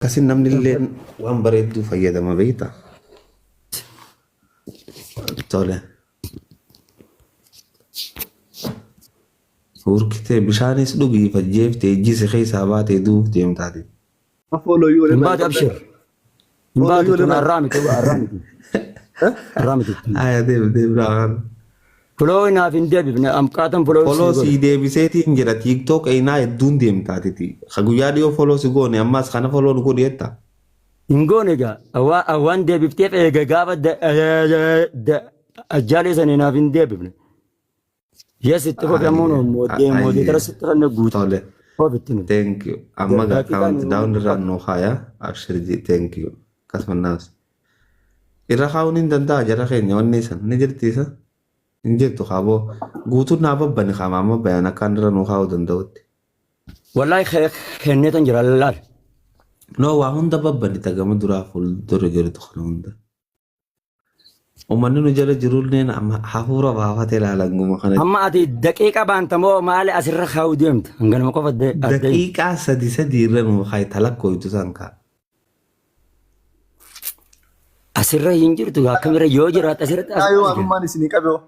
Akkasin namni illee waan bareedduu fayyadama beektaa? Tole. Hurkitee bishaanis dhugii fajjeeftee ijji si keessaa baatee duuf deemtaati. Follow you Hin walirraa baatu hin abshir. qabdan. Hin Follow baatu you tun walirraa. har'aa miti har'aa miti. Har'aa miti. Aya deem deem raahan. Follow naaf hin deebifne amqaatan follow Follow sii godhe. sii deebiseetiin jira TikTok einaa hedduun deemtaatiti. Ka guyyaa dhiyoo follow si goone ammas kana follow nu godhi jetta. Hin goone egaa waan deebifteef eega gaafa ajjaalee sanii naaf hin deebifne. Yes itti fufi ammoo nu mooddee mooddee tara sitti fanne guutu. Tole. Ofitti nu. Thank you. Amma gaa Daqiiqaa count nu down irraa nu kaaya. Abshir ji thank you. Akkasuma naas. Irra kaa'uun hin danda'a jara keenya wanni san ni jirti isa. Hin jirtu kaaboo. Guutuun naa babbani kaama amma bayaan akkaan irra nu kaa'uu danda'utti. Wallahi kenneetan jira laal. No waa hunda babbani tagama duraa fuuldura jirtu kana hunda. Uummanni nu jala jirulleen amma hafuura baafatee ilaalan guma kana. Amma ati daqiiqa baanta moo maali asirra kaa'uu deemta? Hanganuma qofa adda adda. Daqiiqaa sadi sadi irra nu kaayi talakkooytu san kaa. Asirra hin jirtu akkamirra yoo jiraate asirratti as Yoo as jira. anummaan isinii qabe hoo.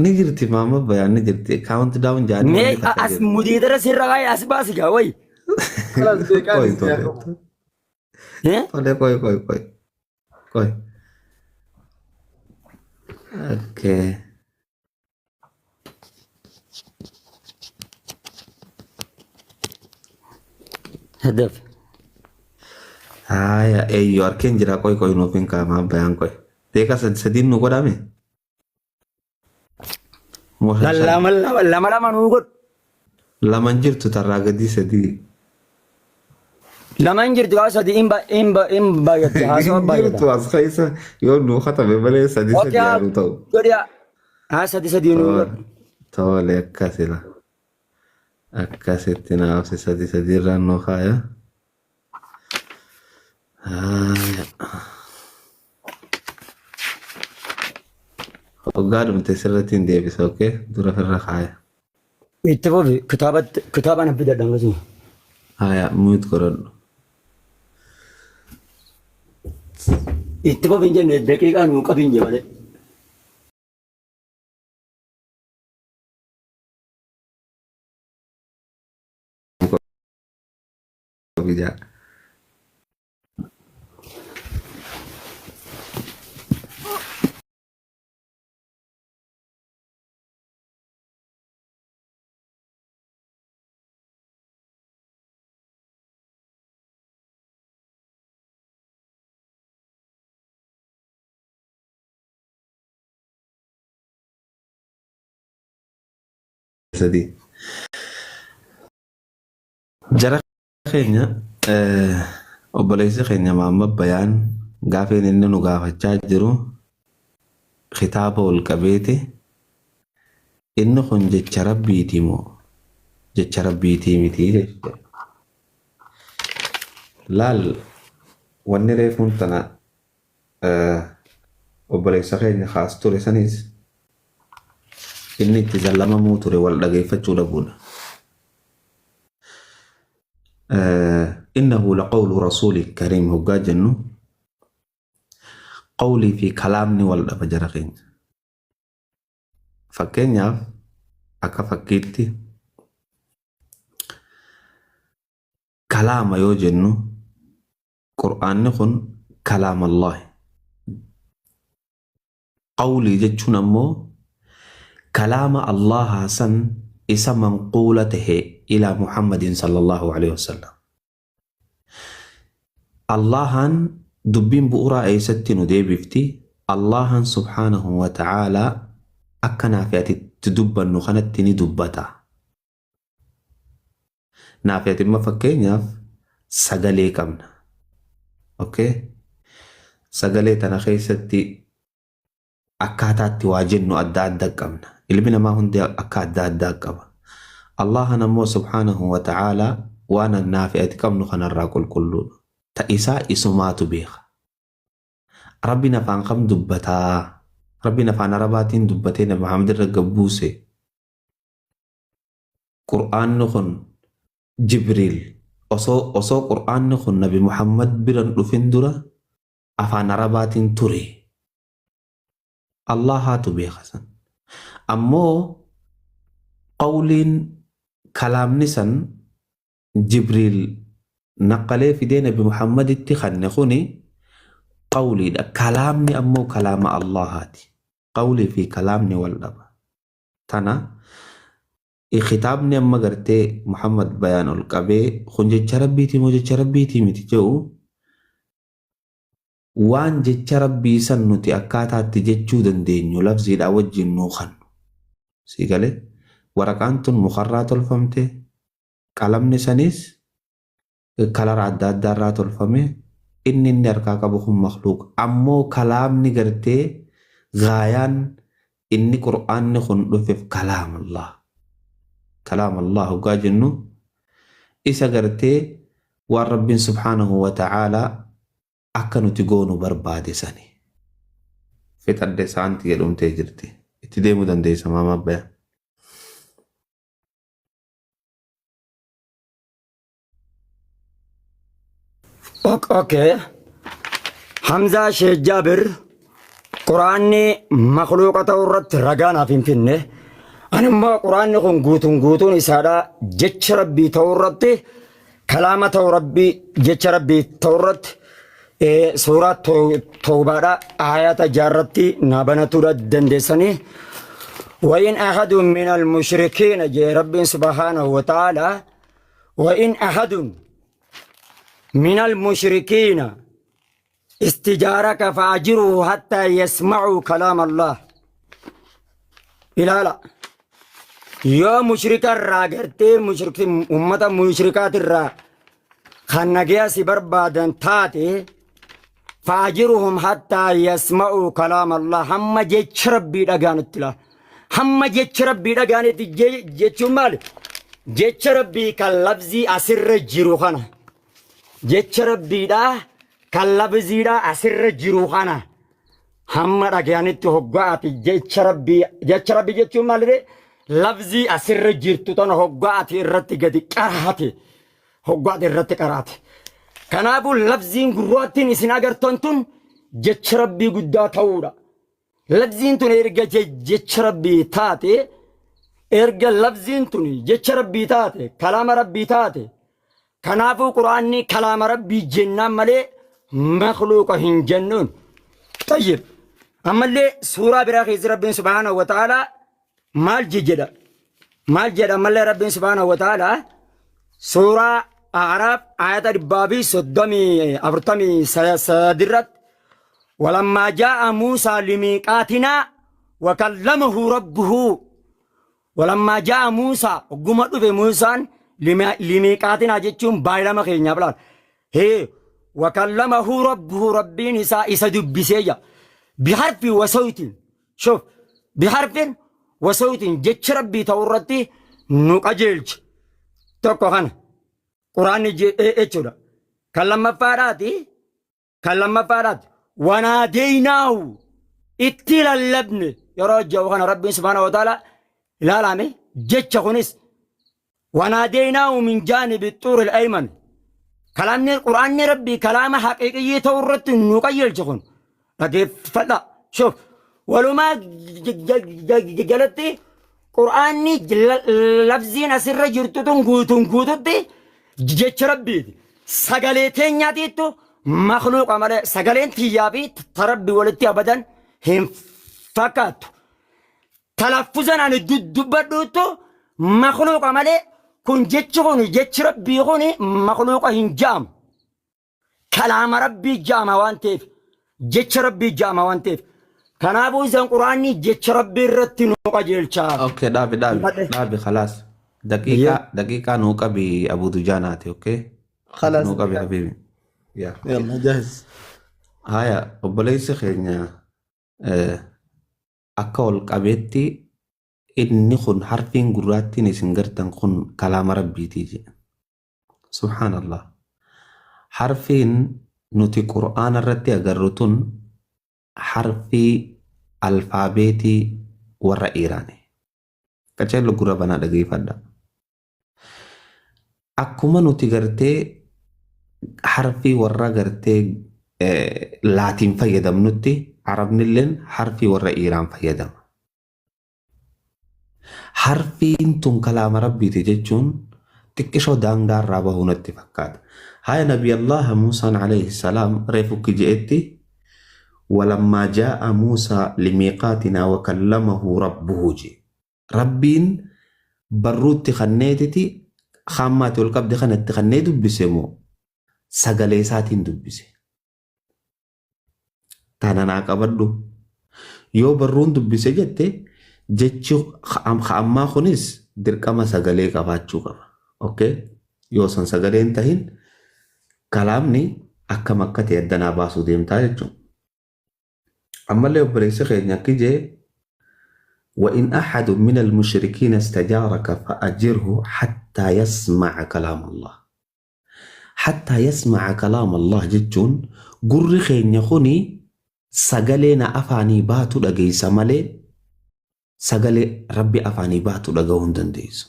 Ni jirti maama bayaan ni jirti. Count down jaanii Mee wanni takka as jirti. mudiidara sirra kaa'e as baasi gaa wayi. Kalas beekaan Qoy isinii tole. haa qabu. Eh? Tole qoy qoy qoy. Qoy. Okay. Hedef. Haya eeyyo harkeen jira qoy qoy nuuf hin kaa'ama bayaan qoy. Deeqa sadi sadiin nu godhame. Moo shan shan. Lama lama lama lama nuu godhu. Lama hin jirtu tarraa gadii sadii. Lama hin jirtu gaa sadi hin hin baay'atte haasawaa Hin baay'ata. jirtu as keessa yoo nuu katame malee sadi Okay sadi haa haa nu ta'u. godhi haa sadi sadi nuu Tole godhu. tole akkasila. Akkasitti naaf sadi sadi irraan nuu kaaya. Haaya. Hoggaa dhumte sirratti hin deebisa okay? Dura ofirra kaaya. Itti fufi kitaabatti kitaaba na fidadha hangasuma. Haaya mute godhadhu. Itti fufi hin jenne daqiiqaa nuu qabi hin jee malee. Bijaa. Sadii. Jara keenya obboleessi keenya Mahammad Bayaan gaafeen inni nu gaafachaa jiru kitaaba ol qabeeti. Inni kun jecha rabbiiti moo jecha rabbiitii miti jechuudha. Laal wanni reefuun tana obboleessa keenya kaas ture sanis inni itti zallamamuu ture wal dhageeffachuu dhabuudha. Innahu laqawlu rasuulin kariim hoggaa jennu qawlii fi kalaamni wal dhaba jara keenya. Fakkeenyaaf akka fakkiitti kalaama yoo jennu Qur'aanni kun kalaam Allaahi. Qawlii jechuun ammoo kalaama Allaahaa san isa manquula tahe ilaa Muhammadin sallallahu alaihi wasallam. Allaahaan dubbiin bu'uraa eessatti nu deebifti? Allaahaan subhaanahu wa ta'aalaa akka naafi ati itti dubbannu kanatti ni dubbata. Naafi ati imma fakkeenyaaf sagalee qabna. Okay? Sagalee tana keessatti akkaataa itti waa jennu adda adda qabna. Ilmi namaa hundi akka adda addaa qaba. Allahan ammoo subhaanahu wa ta'aalaa waan naafi ati qabnu kanarraa qulqulluudha. Ta isaa isumaatu beeka. Rabbiin afaan kam dubbataa? Rabbiin afaan Arabaatiin dubbatee Nabi Muhammad irra gabbuuse. Qur'aanni kun Jibriil Osoo Qur'aanni kun Nabi Muhammad biran dhufin dura afaan Arabaatiin ture. Allahaatu beeka san. Ammoo qawliin kalaamni san Jibriil naqqalee fidee Nabi Muhammaditti kanne kuni qawliidha. Kalaamni ammoo kalaama Allahaati. Qawlii fi kalaamni wal dhaba. Tana kitaabni amma gartee Muhammad bayaan ol qabee kun jecha rabbiitii moo jecha rabbiitii miti jedhu waan jecha rabbii san nuti akkaataatti jechuu dandeenyu lafziidhaa wajjin nuu kannu. Sii galee waraqaan tun mukarraa tolfamte, qalamni sanis kalara adda addaarraa tolfame, inni harkaa qabu kun makluuq. Ammoo kalaamni gartee gaayaan inni qur'aanni kun dhufeef kalaam Allah. Kalaam Allah hoggaa jennu isa gartee waan rabbiin subhaanahu wa ta'aalaa akka nuti goonu barbaade sani. Fixadde saanti jedhumtee jirti. Itti deemuu dandeessa maama abbayyaa. Okay. Hamzaa Sheekh Jaabir Quraanni makluuqa ta'uu irratti ragaa naaf hin finne. Ani immoo Quraanni kun guutuun guutuun isaadha jecha rabbii ta'uu irratti kalaama ta'uu rabbii jecha rabbii ta'uu irratti suuraa toobaadha ayata jaarratti naa banatuudha dandeessanii. وإن أحد من المشركين جاء رب سبحانه وتعالى وإن أحد من المشركين استجارك فأجره حتى يسمعوا كلام الله. إلى لا يا مشرك الراغرتي مشرك أمة مشركات الرا خنجيا سبر بادن تاتي فأجرهم حتى يسمعوا كلام الله. هم جيش ربي دغانت لا هم جيش ربي دغانت جيش مال جيش ربي كاللفزي أسر جيروخانا جيش ربي دا كاللفزي دا أسر جيروخانا هم دغانت هغاتي جيش ربي جيش ربي جيش مال لفزي أسر جيرتو تن هغاتي الرتي قدي قراتي هغاتي الرتي قراتي. Kanaafuu lafziin gurraattiin isin agartan tun jecha rabbii guddaa ta'uudha. Lafziin tun erga jecha rabbii taate, erga lafziin tun jecha rabbii taate, kalaama rabbii taate, kanaafuu quraanni kalaama rabbii jennaan malee makluuqa hin jennuun. Tayyib. Ammallee suuraa biraa keessa rabbiin subhaanahu wa ta'aalaa maal jedha? Maal jedha ammallee rabbiin subhaanahu wa ta'aalaa suuraa A'raaf ayata 143 irratti walammaa jaa'a Muusaa limiiqaatinaa wakallamahu rabbuhu walammaa jaa'a Muusaa ogguma dhufe Muusaan limiiqaatinaa jechuun baay'ilama keenyaaf laal. Hee wakallamahu rabbuhu rabbiin isaa isa dubbisee jira. Biharfi wasawtin shuf biharfin wasawtin jecha rabbii ta'uu irratti nu qajeelche tokko kana. Quraanni jechuudha. Kan lammaffaadhaati. Kan lammaffaadhaati. Wanaadeynaahu itti lallabne yeroo jedhu kana rabbiin subhaanahu wa ta'ala ilaalame jecha kunis wanaadeynaahu min jaanibi xuuril ayman. Kalaamni quraanni rabbii kalaama haqiiqiyyii ta'uu irratti nu qajeelche kun dhageeffadha. Shuf walumaa jalatti quraanni lafziin asirra jirtu tun guutuun guututti jecha rabbiiti. Sagalee teenyaatiittu makluuqa malee sagaleen tiyyaa fi tarabbi walitti abadan hin fakkaattu. Talaffuzan ani dubbadhuuttu makluuqa malee kun jechi kun jechi rabbii kun makluuqa hin ja'amu. Kalaama rabbii ja'ama waan ta'eef jecha rabbii ja'ama waan ta'eef. Kanaafuu isaan quraanni jecha rabbii irratti nu qajeelcha. Okay, dhaabi dhaabi dhaabi khalaas. Daqiiqaa nuu qabi Abu Dujaanaati, okay? خلاص Nuu qabi habibi. Yaa. يلا جاهز. Haya, obboleessi keenya akka ol qabeetti inni kun harfiin gurraattiin isin gartan kun kalaama rabbiitii jedha. Subhaanallah. Harfiin nuti qur'aana irratti agarru tun harfii alfaabeetii warra Iiraani. Qaceello gurra banaa dhageeffadha. Akkuma nuti gartee harfii warra gartee Laatiin fayyadamnutti Arabnilleen harfii warra Iiraan fayyadama. Harfiin tun kalaama Rabbiiti jechuun xiqqishoo daangaa irraa bahuu natti fakkaata. Haya Nabiyallaaha Muusaan alayhi salaam reefu ukki je'etti walammaa jaa'a Muusaa limiiqaatinaa wa kallamahu rabbuhu je'e. Rabbiin barruu itti kanneetiti haammaa itti ol qabde kana itti kannee dubbise moo sagalee isaatiin dubbise? Tana naa qabadhu. Yoo barruun dubbise jette jechi ka ammaa kunis dirqama sagalee qabaachuu qaba. Okay? Yoo san sagalee hin tahin kalaamni akkam akka ta'e adda naa baasuu deemtaa jechuudha. Ammallee obboleessi keenya akki jee وإن أحد من المشركين استجارك فأجره حتى يسمع كلام الله. حتى يسمع كلام الله jechuun gurri keenya kuni sagalee na afaanii baatu dhageessa malee sagalee Rabbi afaanii baatu dhagahuu hin dandeessu.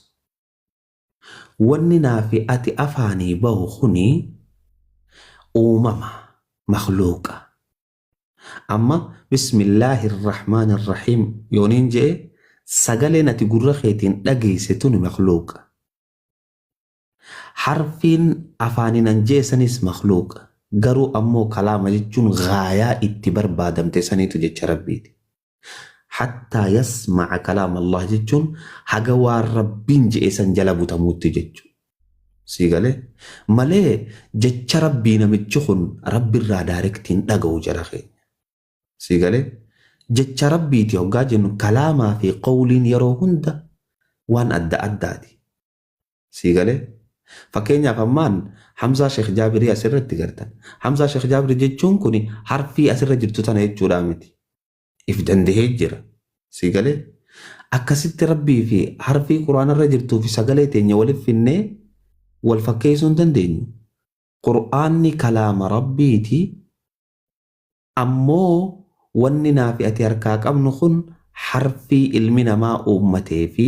Wanni naa fi ati afaanii bahu kuni uumama makhluuqa. Amma bismillaahi irrahmaani irrahiim yooniin je'e sagaleen ati gurra keetiin dhageesse tuni makhluuqa. Harfiin afaaniin an je'e sanis makhluuqa. Garuu ammoo kalaama jechuun gaayaa itti barbaadamte saniitu jecha Rabbiiti. Hattaa yasma'a kalaama Allah jechuun haga waan Rabbiin je'e san jala butamuutti jechu. Sii galee? Malee jecha Rabbii namichi kun Rabbirraa daarektii hin dhaga'u jara keenya. Sii galee? Jecha Rabbiiti hoggaa jennu kalaamaa fi qawliin yeroo hunda waan adda addaati. Sii galee? Fakkeenyaaf ammaan Hamzaa Sheekh Jaabirii asirratti gartan. Hamzaa Sheekh Jaabirii jechuun kun harfii asirra jirtu tana jechuudhaa miti. If dandahee jira. Sii galee? Akkasitti Rabbii fi harfii Qur'aanarra jirtuu fi sagalee teenya walitti finnee wal fakkeessuu hin dandeenyu. Qur'aanni kalaama Rabbiiti. Ammoo wanni naa fi ati harkaa qabnu kun harfii ilmi namaa uummatee fi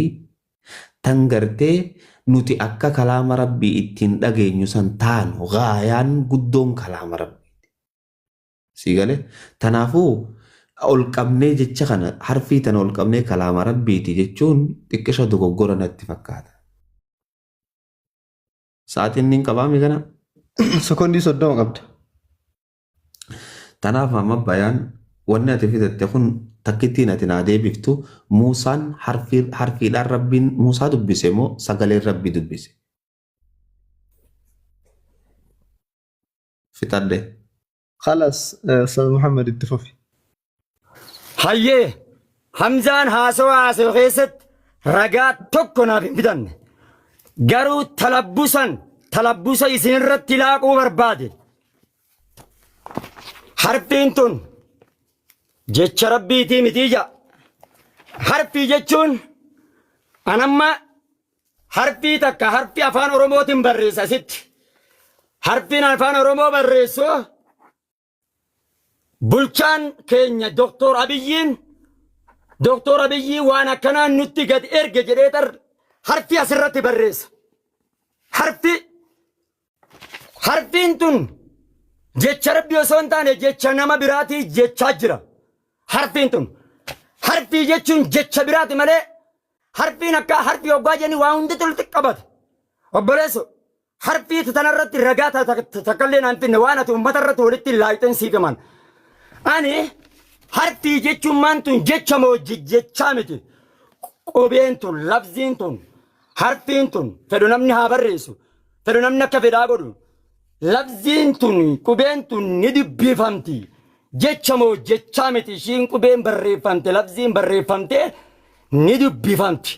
tan gartee nuti akka kalaama Rabbii ittiin dhageenyu san taanu gaayaan guddoon kalaama Rabbiiti. Sii galee? Tanaafuu ol qabnee jecha kana harfii tana ol qabnee kalaama Rabbiiti jechuun xiqqisha dogoggora natti fakkaata. Sa'aatiin niin qabaami kana? Sekondii 30 qabda. Tanaaf amma bayaan wanni ati fidatte kun takkittiin ati naa deebiftu Muusaan harfii harfiidhaan Rabbiin Muusaa dubbise moo sagaleen Rabbii dubbise? Fixadhe. Khalas Ustaz Muhammad itti fufi. Hayyee Hamzaan haasawa haasawe keessatti ragaa tokko naaf hin fidanne. Garuu talabbusan talabbusa isin irratti laaquu barbaade. Harfiin tun jecha rabbiitii mitii ja'a. Harfii jechuun anamma harfii takka harfii afaan Oromootiin barreessa asitti. Harfiin afaan Oromoo barreessu bulchaan keenya Doktor Abiyyiin Doktor Abiyyii waan akkanaa nutti gad erge jedhee tar harfii asirratti barreessa. Harfi harfiin tun jecha rabbi osoo hin taane jecha nama biraatii jechaa jira. Harfiin tun harfii jechuun jecha biraati malee harfiin akka harfii hoggaa jenni waa hundi walitti qabata. Obboleesso harfii tanarratti ragaa takkallee naan finne waan ati uummata irratti walitti laayixeen siif himan. Ani harfii jechuun maan tun jecha moo jechaa miti. Qubeen tun labziin tun harfiin tun fedhu namni haa barreessu fedhu namni akka fedhaa godhu. Labziin tun qubeen tun ni dubbifamti. Jecha moo jechaa miti ishiin qubeen barreeffamte labziin barreeffamte ni dubbifamti.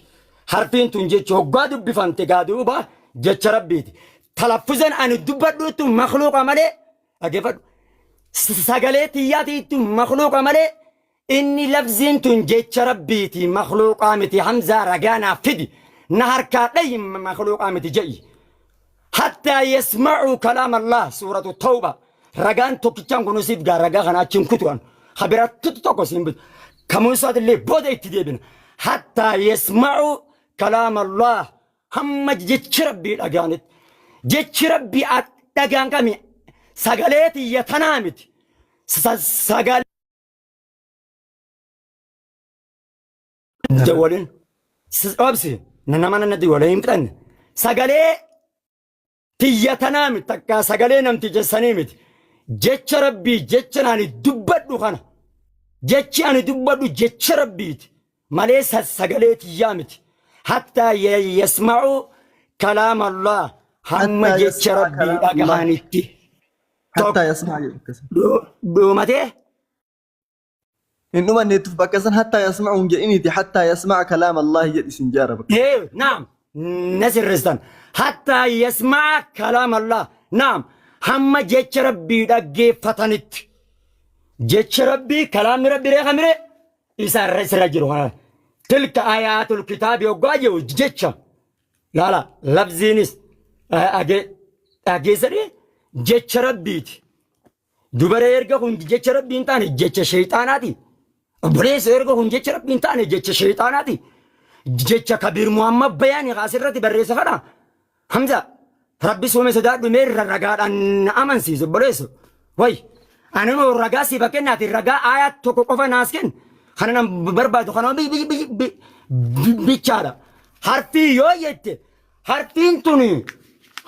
Harfiin tun jecha hoggaa dubbifamte gaa duuba jecha rabbiiti. Talaffuzan ani dubbadhuutu makluuqa malee dhaggeeffadhu. Sagalee tiyyaatiitu makluuqa malee inni lafziin tun jecha rabbiiti makluuqaa miti Hamzaa ragaa naaf fidi na harkaa dhayi makluuqaa miti je'i. Hattaa yasma'uu kalaam Allah suuratu tawba ragaan tokkichaan kun siif gaa ragaa kana achiin kutu'an habirattutu tokko siin bitu kamuusaatillee booda itti deebina hattaa yasma'uu kalaam Allah hamma jechi rabbii dhagaanitti. Jechi Rabbii dhagaan kami sagalee tiyya tanaa miti. Sagalee waliin obsi nama natti waliin hin fixanne. Sagalee tiyya tanaa miti takkaa sagalee namticha sanii miti. Jecha Rabbii jecha ani dubbadhu kana. Jechi ani dubbadhu jecha Rabbiiti. Malee sagalee tiyyaa miti. Hattaa yasma'uu kalaam Allah hamma Hattaa jecha yasma'a Rabbii kalaam Allah. dhagahanitti. Hattaa yasma'a jedhu akkasuma. Dhumatee Hin dhumanneettuuf bakka san hattaa yasma'u hin jedhiniiti hattaa yasma'a kalaam Allah jedhi isin jaara bakka. Ee, naam, na sirreessan. Hattaa yasma'a kalaam Allah. Naam, hamma jecha Rabbii dhaggeeffatanitti. Jecha Rabbii, kalaamni Rabbii reefa mire isa irra isirra jiru kana. Tilka ayaatul kitaabi hoggaa jiru jecha. Laala, lafziinis dhageessanii jecha Rabbiiti. Dubaree erga kun jecha Rabbii hin taane jecha sheeyxaanaati. Obboleessa erga kun jecha Rabbii hin taane jecha sheeyxaanaati. Jecha Kabiir Muhammad Bayaani asirratti barreessa kana. Hamza Rabbi soome sodaadhu mee ragaadhaan na amansiisu obboleessa. Way ani immoo ragaa siif kennaati ragaa aayaa tokko qofa naas kenn. Kana nan barbaadu kana bichaadha. Harfii yoo jette harfiin tun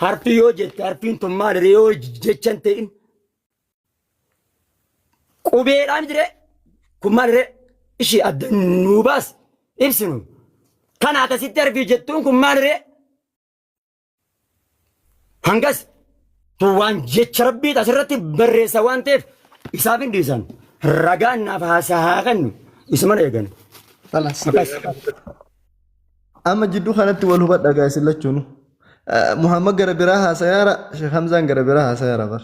harfii yoo jette harfiin tun maali yoo jecha hin ta'in. Qubeedhaan jiree kun maal ree ishii adda nuu baas ibsinu. Kana akkasitti harfii jettuun kun maal ree hangas tun waan jecha rabbii asirratti barreessa waan ta'eef isaaf hin dhiisan. Ragaan naaf haasaa haa kennu isuma eegan. Khalas. Akkas. Amma jidduu kanatti wal hubadha gaa isin lachuunu. Muhammad gara biraa haasayaara, Sheekh Hamzaan gara biraa haasayaara bar.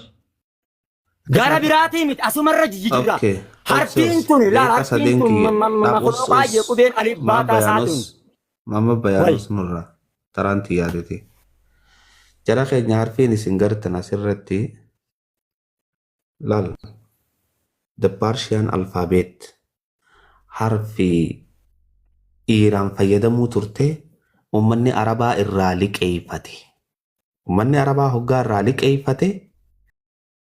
Gara biraatii miti asumarra jijjiirra. Okay. Harfiin Obsi tun obsi. laal Daqiiqaa harfiin sadeen tun kiyya. Dhaab os makhluuqaa os. jee qubeen alif Maa baataa bayaanos. saatiin. Mama Way. bayaanos nurraa. Taraan xiyyaatiti. Jara keenya harfiin isin gartan asirratti laal. The Persian alphabet harfi Iiraan fayyadamuu turte uummanni Arabaa irraa liqeeffate. Uummanni Arabaa hoggaa irraa liqeeffate.